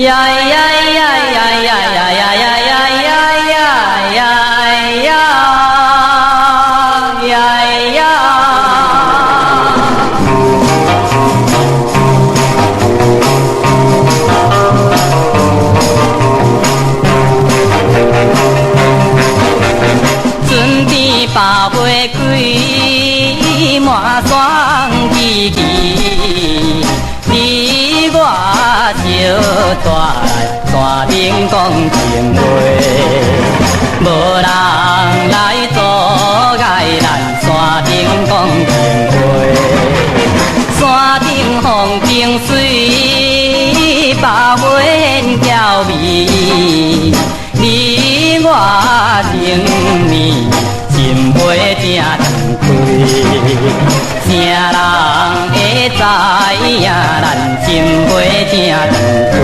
呀呀呀呀呀呀呀呀呀呀呀呀呀呀！春天百花开，满山萋萋，你我相带山顶講情話，無人來阻礙咱山頂講情話。山頂風景水，百花嬌美，你我情绵，心袂正斷開。啥人會知影咱心袂正斷開？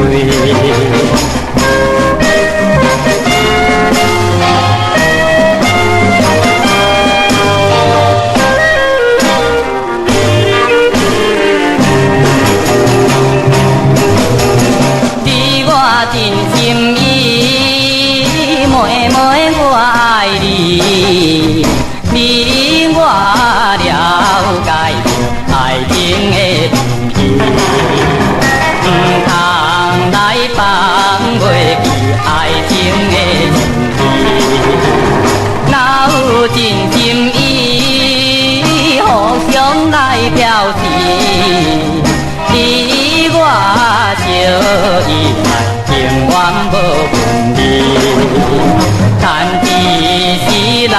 你我真心意，妹妹我愛你，你我了解愛情的真意，毋通來放袂記愛情的真意。若有真心意，互相來表示，你我相依愛，永遠無分離。趁一時來